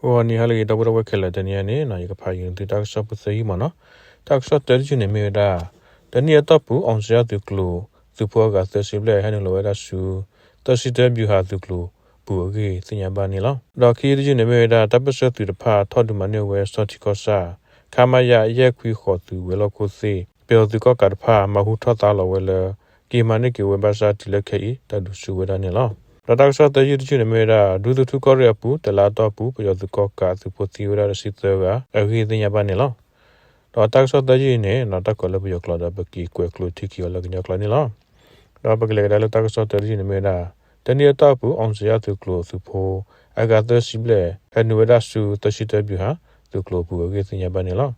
ဂီၤနံၤဟါလၢအဂ့ၤ ဒီပုၢ်ဝဲၢ်ခဲလၢာ်, တနံၤအံၤန့ၣ် ယကဖးယုၢ်သုတၢ်ကစီၣ်ဖိသၢယုၢ်မ့ၢ်နီၤ. တၢ်ကစီၣ်တၢတယုၢ်န့ၣ်မ့ၢ်ဝဲဒၣ် တနံၣ်အတီၢ်ပူၤ အီစၢယၣ်သုးကျိၤ သုးဖိအဂၤသၢဆံဘျဲၣ် ဟဲနုာ်လီၤဝဲဒၣ်ဆူ သၢဆံတၢ ဗျူဟာ သုးကျိၤပူၤအဂ့ၢ်သ့ၣ်ညါဘၣ်န့ၣ်လီၤ. ဒီးခံတယုၢ်န့ၣ်မ့ၢ်ဝဲဒၣ် တၢ်ပၢၢ်ဆၢသုးတဖၣ် ထီၣ်ဒုးမၤန့ၢ်ဝဲ ဆီထံကီၢ်ဆၣ် ခမရ ယဲၢ်ခွံဃိး သုးဝဲၤလီၢ်ခိၣ်သ့ၣ် ပယီၤသုးကီၣ်ကးတဖၣ် မၤဟူထီၣ်သါလီၤဝဲလၢ က့ၤမၤန့ၢ်က့ၤဝဲဘၣ်ဆၣ် တုၤလၢခဲအံၤ တၢ်ဒုးဆူၣ်ဝဲဒၣ်န့ၣ်လီၤ. ဒီးတၢ်ကစီၣ်သၢယုၢ်တယုၢ်န့ၣ်မ့ၢ်ဝဲဒၣ် ဒူသထူကီၢ်ရ့ၣ်အပူၤ တလါအတီၢ်ပူၤ ပယီၤသုးကီၣ်ကးအသုးဖိသံဝဲဒၣ်တဆံသၢဂၤအဂ့ၢ်သ့ၣ်ညါဘၣ်န့ၣ်လီၤ. ဒီးတၢ်ကစီၣ်သၢယုၢ်အံၤန့ၣ် တၢ်ကွဲးလၢပယီၤကျိာ်ဒီး ပက့ၤကွဲးကျိာ်ထံက့ၤအီၤလၢကညီကျိာ်န့ၣ်လီၤ. ဒီးပကလဲၤကဒါလၢတၢ်ကစီၣ်တၢတယုၢ်န့ၣ်မ့ၢ်ဝဲဒၣ် တနံၣ်အတီၢ်ပူၤ အီစၢယၣ်သုးကျိၤသုးဖိ အဂၤသၢဆံဘျဲၣ် ဟဲနုာ်ဝဲဒၣ်ဆူ သၢဆံတၢ ဗျူဟာ သုးကျိၤအပူၤအဂ့ၢ်သ့ၣ်ညါဘၣ်န့ၣ်လီၤ.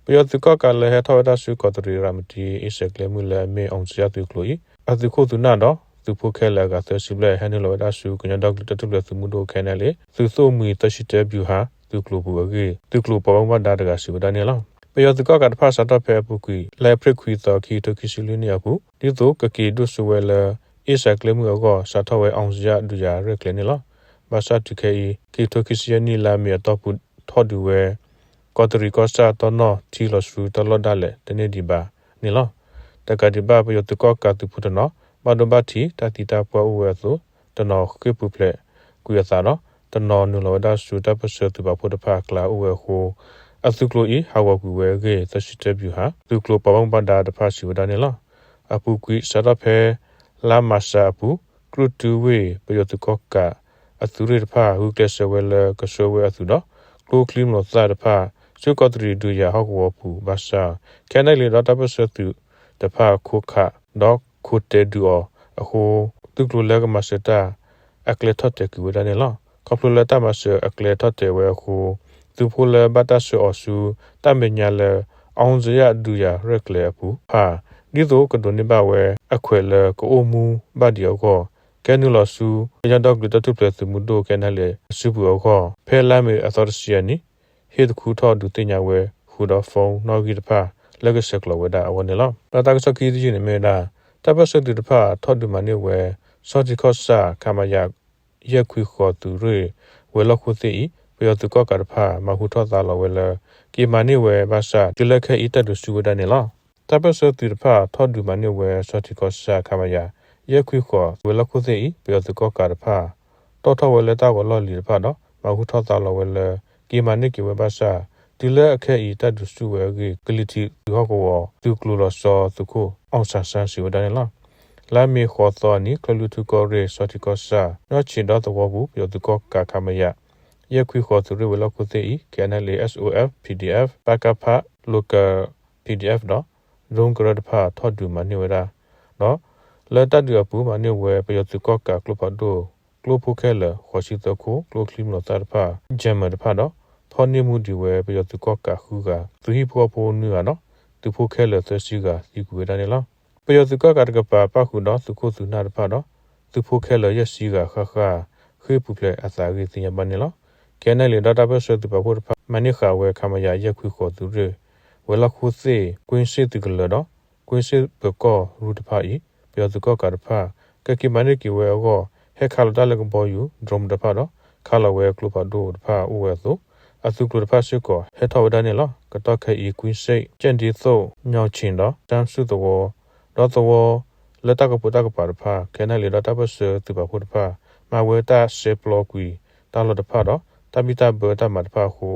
ပယီၤသုးကီၣ်ကးလၢဟဲထီၣ်ဝဲဒၣ်ဆူကီးတရံးရၤမတံ အ့စဲးကျဲမုၢ်လၢအမ့ၢ်အီစၢယၣ်သုးကျိၤအံၤ အသုးခိၣ်သုးနၢ်ဒီး သုးဖိခဲလၢာ်အဂၤသၢဆံဘျဲၣ် ဟဲနုာ်လီၤဝဲဒၣ်ဆူ ကညီဒီကလုာ်တၢ်ထူၣ်ဖျဲးသုးမုၢ်ဒိၣ် ခဲနလ့ သုးသိၣ်မှံၤ သၢဆံတၢ ဗျူဟာ သုးကျိၤပူၤအဂ့ၢ် သုးကျိၤပှၤဘၣ်မူဘၣ်ဒါတဂၤစံးဝဲဒၣ်န့ၣ်လီၤ. ပယီၤသုးကီၣ်ကးတဖၣ် စးထီၣ်ဖဲအပူၤကွံာ် လါအ့ဖြ့ၣ်ခွံသီ ခံကထိခံဆံလွံၢ်နံၣ်အပူၤ ဒ်သိးကက့ၤဒိၣ်စိဝဲလၢ အ့စဲးကျဲမုၢ်အဂီၢ် စးထီၣ်ဝဲ အီစၢယၣ်ဒုးယၤရဲၣ်ကျဲၤန့ၣ်လီၤ. ဘၣ်ဆၣ်တုၤခဲအံၤ ခံကထိခံဆံယဲၢ်နံၣ် လါမ့ၤအတီၢ်ပူၤ ထီၣ်ဒုးဝဲ ကီးတရံးကီၢ်ဆၣ်တီနီၣ် ထံလီၤဆူတၢ်လီၢ်ဒၣ်လဲာ် တန့ၢ်ဒံးဘၣ်န့ၣ်လီၤ. တကးဒံးဘၣ် ပယီၤသုးကီၣ်ကးသုးဖိတနီၤ ဘၣ်ဒိဘၣ်ထံး တၢ်သံတၢ်ပှၢ်အိၣ်ဝဲအသိး တနီၤဃ့ၢ်ပူၤဖျဲးကွံာ်အသးဒီး တနီၤနုာ်လီၤဝဲဒၣ်ဆူတၢ်ပၢၢ်ဆၢသုးပာ်ဖှိၣ်တဖၣ်အကျါအိၣ်ဝဲအဃိ အသုးကျိၤအံၤ ဟးဂီၤကွံာ်ဝဲအဂ့ၢ် သၢဆံတၢ ဗျူဟာ သုးကျိၤပှၤဘၣ်မူဘၣ်ဒါတဖၣ်စံးဝဲဒၣ်န့ၣ်လီၤ. အပူၤကွံာ် စးထီၣ်ဖဲ လါမၤစးအပူၤ ကြုၢ်တုဝ့ၢ် ပယီၤသုးကီၣ်ကးအသုးရ့ၣ်တဖၣ် ဂုာ်ကျဲးစၢးဝဲလၢကဆှၢဝဲအသုးဒီး ကျိချံမျိာ်သၣ်တဖၣ် ဆူကီးတရံးဒုးယၤဟီၣ်ကဝီၤပူၤဘၣ်ဆၣ် ခဲနလ့ဒီးတၢ်ပၢၢ်ဆၢသုးတဖၣ်ခိးခးဒီးခိးတဲာ်ဒုးအီၤအဃိ သုးကျိၤလၢကမၤစၢၤတၢ် အကျဲထီၣ်တဲာ်ကွံာ်ဝဲဒၣ်န့ၣ်လီၤ. ခီဖျိလၢတၢ်မၤစၢၤအကျဲထီၣ်တဲာ်ဝဲအဃိ သုးဖိလၢဘၣ်တၢ်ဆှၢအီၤဆူ တၢ်မဲာ်ညါလၢ အီစၢယၣ်ဒုးယၤရဲၣ်ကျဲၤအပူၤတဖၣ် ဒ်သိးကဒိးန့ၢ်ဘၣ်ဝဲအခွဲးလၢကအိၣ်မူဘၣ်ဒံးအဂီၢ် ကဲနုာ်လီၤဆူ ကညီဒီကလုာ်တၢ်ထူၣ်ဖျဲးသုးမုၢ်ဒိၣ် ခဲနလ့ အစုပူၤအဂီၢ် ဖဲလါမ့ၤအသီတဆံအနံၤ ဟ့ၣ်သခူထီၣ်ဒုးသ့ၣ်ညါဝဲ ဃုာ်ဒီး phone နီၣ်ဂံၢ်တဖၣ် လၢကဆဲးကျိးဝဲဒၣ်အဂီၢ်န့ၣ်လီၤ. ဒီးတၢ်ကစီၣ်ခံတယုၢ်န့ၣ်မ့ၢ်ဝဲဒၣ် တၢ်ပၢၢ်ဆၢသုးတဖၣ်ထီၣ်ဒုးမၤန့ၢ်ဝဲ ဆီထံကီၢ်ဆၣ် ခမရ ယဲၢ်ခွံဃိး သုးရ့ၣ်ဝဲၤလီၢ်ခိၣ်သ့ၣ်အံၤ ပယီၤသုးကီၣ်ကးတဖၣ် မၤဟူထီၣ်သါလီၤဝဲလၢ က့ၤမၤန့ၢ်ဝဲဘၣ်ဆၣ် တုၤလၢခဲအံၤတၢ်ဒုးဆူၣ်ဝဲဒၣ်န့ၣ်လီၤ. တၢ်ပၢၢ်ဆၢသုးတဖၣ်ထီၣ်ဒုးမၤန့ၢ်ဝဲ ဆီထံကီၢ်ဆၣ် ခမရ ယဲၢ်ခွံဃိး ဝဲၤလီၢ်ခိၣ်သ့ၣ်အံၤ ပယီၤသုးကီၣ်ကးတဖၣ် တီၣ်ထီၣ်ဝဲလၢတၢ်ဂီၤလီၢ်လံၤတဖၣ်ဒီး မၤဟူထီၣ်သါလီၤဝဲလၢ က့ၤမၤန့ၢ်က့ၤဝဲဘၣ်ဆၣ် တုၤလၢအခဲအံၤတၢ်ဒုးဆူၣ်ဝဲအဂ့ၢ် ကလံၤထံးသုးဟီၣ်ကဝီၤ သုးကျိၤလီၤဆီသုးခိၣ် အီၣ်ဆၣ်စၣ် စံးဝဲဒၣ်န့ၣ်လီၤ. လါမ့ၤဃိးသီအနံၤ ကၠီၣ်လွံၢ်ထူကီၢ်ရ့ၣ် ဆီထံကီၢ်ဆၣ် နီၢ်ဆံးဒီသဝီပူၤ ပယီၤသုးကီၣ်ကး ခမရ ယဲၢ်ခွံဃိး သုးရ့ၣ်ဝဲၤလီၢ်ခိၣ်သ့ၣ်အံၤ KNLA SOF PDF ပကဖ Local PDF ဒီး drone ကရၢတဖၣ်ထီၣ်ဒုးမၤန့ၢ်ဝဲဒၣ် ဒီး လၢတၢ်ဒုးအပူၤမၤန့ၢ်ဝဲ ပယီၤသုးကီၣ်ကးကျိဖးဒိၣ် ကျိဖိခဲလၢာ် ဃိးဆံသၢခိၣ် ကျိချံမျိာ်သၣ်တဖၣ် Jammer တဖၣ်ဒီး ဖီၣ်န့ၢ်မူဒံးဝဲ ပယီၤသုးကီၣ်ကးဃုဂၤ သုးဟံၣ်ဖိဃီဖိနွံဂၤဒီး သုးဖိခဲလၢာ်သၢဆံဂၤ သံကွံာ်ဝဲဒၣ်န့ၣ်လီၤ. ပယီၤသုးကီၣ်ကးတကပၤ ပၣ်ဃုာ်ဒီးသုးခိၣ်သုးနၢ်တဖၣ်ဒီး သုးဖိခဲလၢာ်ယဲၢ်ဆံဂၤဃၣ်ဃၣ် ဃ့ၢ်ပူၤဖျဲးအသးအဂ့ၢ်သ့ၣ်ညါဘၣ်န့ၣ်လီၤ. KNLA ဒီးတၢ်ပၢၢ်ဆၢသုးပာ်ဖှိၣ်တဖၣ် မၤန့ၢ်ဃာ်ဝဲ ခမရ ယဲၢ်ခွံဃိး သုးရ့ၣ်ဝဲၤလီၢ်ခိၣ်သ့ၣ် ကွ့ၣ်စ့ၣ်သုးကလၢၤဒီး ကွ့ၣ်စ့ၣ်ပၢၤကီၢ်ရူၢ်တဖၣ်အံၤ ပယီၤသုးကီၣ်ကးတဖၣ် ကက့ၤမၤန့ၢ်က့ၤဝဲအဂီၢ် ဟဲခးလီၤတၢ်လၢကဘီယူၤ drone တဖၣ်ဒီး ခးလီၤဝဲကျိဖးဒိၣ်တဖၣ်အိၣ်ဝဲအသိး အသုးကျိၤတဖၣ်စ့ၢ်ကီး ဟဲထီၣ်ဝဲဒၣ်န့ၣ်လီၤ. ကတီၢ်ခဲအံၤ ကွ့ၣ်စ့ၣ်, ကၠဲၣ်ဒ့သိၣ်, ညီၣ်ဆ့ၣ်ဒီး တၢ်စူၣ်သဝီ ဒီးသဝီလၢတၢ်ကပိာ်တၢ်ကပၤတဖၣ် KNLA ဒီးတၢ်ပၢၢ်ဆၢသုးပာ်ဖှိၣ်တဖၣ် မၤဝဲတၢ်ဆဲးပျီကွံာ်တၢ်လီၢ်တဖၣ်ဒီး တၢ်ဘံၣ်တၢ်ဘၢတၢ်မၤတဖၣ်အဃိ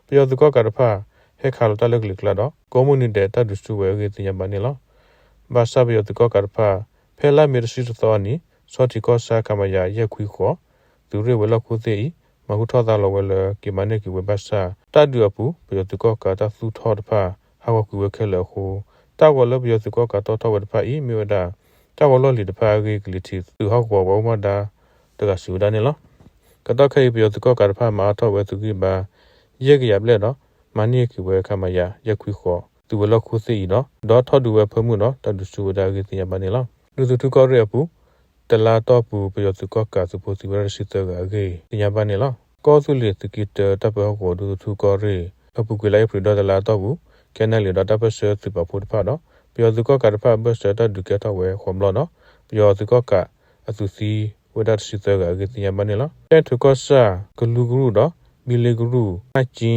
ပယီၤသုးကီၣ်ကးတဖၣ် ဟဲခးလီၤတၢ်လၢကလံၤကျါဒီး ကိးမုၢ်နံၤဒဲးတၢ်ဒုးဆူၣ်ဝဲအဂ့ၢ်သ့ၣ်ညါဘၣ်န့ၣ်လီၤ. ဘၣ်ဆၣ်ပယီၤသုးကီၣ်ကးတဖၣ် ဖဲလါမ့ၤတဆံတသီအနံၤ ဆီထံးကီၢ်ဆၣ် ခမရ ယဲၢ်ခွံဃိး သုးရ့ၣ်ဝဲၤလီၢ်ခိၣ်သ့ၣ်အံၤ မၤဟူထီၣ်သါလီၤဝဲလၢ က့ၤမၤန့ၢ်က့ၤဝဲဘၣ်ဆၣ် တၢ်ဒုးအပူၤ ပယီၤသုးကီၣ်ကးတၢ်သူၣ်ထီၣ်တဖၣ် ဟးဂီၤကွံာ်ဝဲခဲလၢာ်အဃိ တၢ်ဂီၤလၢပယီၤသုးကီၣ်ကးတီၣ်ထီၣ်ဝဲတဖၣ်အံၤ မ့ၢ်ဝဲဒၣ် တၢ်ဂီၤလီၢ်လံၤတဖၣ်အဂ့ၢ် ကလံၤထံးသုးဟီၣ်ကဝီၤပှၤဘၣ်မူဘၣ်ဒါတဂၤစံးဝဲဒၣ်န့ၣ်လီၤ. ကတီၢ်ခဲအံၤ ပယီၤသုးကီၣ်ကးတဖၣ်မၤအါထီၣ်ဝဲသုးဂံၢ်ဘါ ယဲၢ်ကယၤဘျဲၣ်ဒီး မၤန့ၢ်က့ၤဝဲ ခမရ ယဲၢ်ခွံဃိး သုးဝဲၤလီၢ်ခိၣ်သ့ၣ်အံၤဒီး ဒီးထီၣ်ဒုးဝဲဖၢမုၢ်ဒီး တၢ်ဒုးဆူၣ်ဝဲဒၣ်အဂ့ၢ်သ့ၣ်ညါဘၣ်န့ၣ်လီၤ. ဒူသထူကီၢ်ရ့ၣ်အပူၤ တလါအတီၢ်ပူၤ ပယီၤသုးကီၣ်ကးသုးဖိသံဝဲဒၣ်တဆံသၢဂၤအဂ့ၢ် သ့ၣ်ညါဘၣ်န့ၣ်လီၤ. ကီၢ်သူလ့ၤသုးက့တၢ တၢ်ပၢဟီၣ်ကဝီၤ ဒူသထူကီၢ်ရ့ၣ် အပူၤကွံာ်လါအ့ဖြ့ၣ်ဒီတလါအတီၢ်ပူၤ KNLA ဒီးတၢ်ပၢၢ်ဆၢသုးပာ်ဖှိၣ်တဖၣ်ဒီး ပယီၤသုးကီၣ်ကးတဖၣ် အဘၢၣ်စၢၤတၢ်ဒုးကဲထီၣ်ဝဲဃိးဘျီဒီး ပယီၤသုးကီၣ်ကးအသုးသံဝဲဒၣ်တဆံသၢဂၤအဂ့ၢ် သ့ၣ်ညါဘၣ်န့ၣ်လီၤ. ကၠဲၣ်ထူးကီၢ်ဆၣ် ကလူကရူၢ်ဒီး ဘံလ့ကရူၢ် နၢ်ကၠံ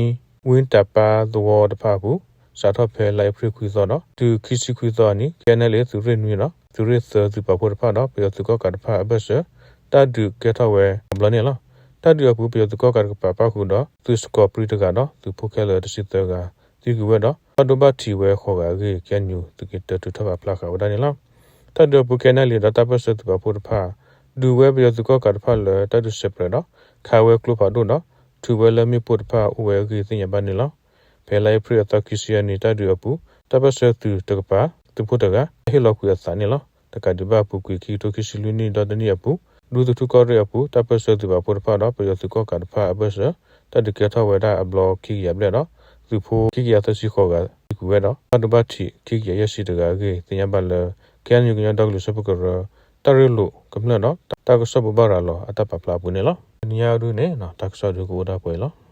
ဝ့ၢ်တၢ်ပၢသဝီတဖၣ်အပူၤ စးထီၣ်ဖဲလါအ့ဖြ့ၣ်ခွံသီဒီး တုၤခံဆံခွံသီအနံၤ KNLA သုးရ့ၣ်နွံဒီး သုးရ့ၣ်သၢသုးပာ်ဖှိၣ်တဖၣ်ဒီး ပယီၤသုးကီၣ်ကးတဖၣ်အဘၢၣ်စၢၤ တၢ်ဒုးကဲထီၣ်ဝဲအဘျီန့ၣ်လီၤ. တၢ်ဒုးအပူၤ ပယီၤသုးကီၣ်ကးတကပၤပၣ်ဃုာ်ဒီး သုးစကီးပြံတဂၤဒီး သုးဖိခဲလၢာ်တဆံသၢဂၤ သံကွံာ်ဝဲဒီး ဘၣ်ဒိဘၣ်ထံးဝဲဃိးဂၤအဂ့ၢ် KNU သုးက့တၢတုၤထီၣ်ပာ်ဖျါဃာ်ဝဲဒၣ်န့ၣ်လီၤ. တၢ်ဒုးအပူၤ KNLA ဒီးတၢ်ပၢၢ်ဆၢသုးပာ်ဖှိၣ်တဖၣ် ဒုးဝဲပယီၤသုးကီၣ်ကးတဖၣ်လၢတၢ်ဒုးစဲးပြဲးဒီး ခးဝဲကျိဖးဒိၣ်ဒီး ထုးဝဲလၢမ့ၣ်ပိၢ်တဖၣ်အိၣ်ဝဲအဂ့ၢ်သ့ၣ်ညါဘၣ်န့ၣ်လီၤ. ဖဲလါအ့ဖြ့ၣ်အသီခံဆံအနံၤ တၢ်ဒုးအပူၤ တၢ်ပၢၢ်ဆၢသုးတကပၤ သုးဖိတဂၤ ဟ့ၣ်လီၤကွံာ်အသးန့ၣ်လီၤ. တကးဒံးဘၣ်အပူၤကွံာ် ခံကထိခံဆံလွံၢ်နံၣ်ဒီတနံၣ်အပူၤ ဒူသထူၣ်ကီၢ်ရ့ၣ်အပူၤ တၢ်ပၢၢ်ဆၢသုးပာ်ဖှိၣ်တဖၣ်ဒီး ပယီၤသုးကီၣ်ကးတဖၣ်အဘၢၣ်စၢၤ တၢ်ဒုးကဲထီၣ်ဝဲဒၣ်အဘျီခံကယၤဘျဲၣ်ဒီး သုးဖိခံကယၤသၢဆံဃိးဂၤသံကွံာ်ဝဲဒီး ဘၣ်ဒိဘၣ်ထံးခံကယၤယဲၢ်ဆံတဂၤအဂ့ၢ် သ့ၣ်ညါဘၣ်လၢ KNU ကညီဒီကလုာ်စၢဖှိၣ်ကရၢ တၢ်ရ့လိာ်ကမျၢၢ်ဒီး တၢ်ကစီၣ်ပူၤဘၣ်ရၤလီၤအတၢ်ပာ်ဖျါအပူၤန့ၣ်လီၤ. တနံၤအံၤဒုန့ၣ် တၢ်ကစီၣ်ဒုကအိၣ်ဒၣ်ပှဲၤအံၤလီၤ.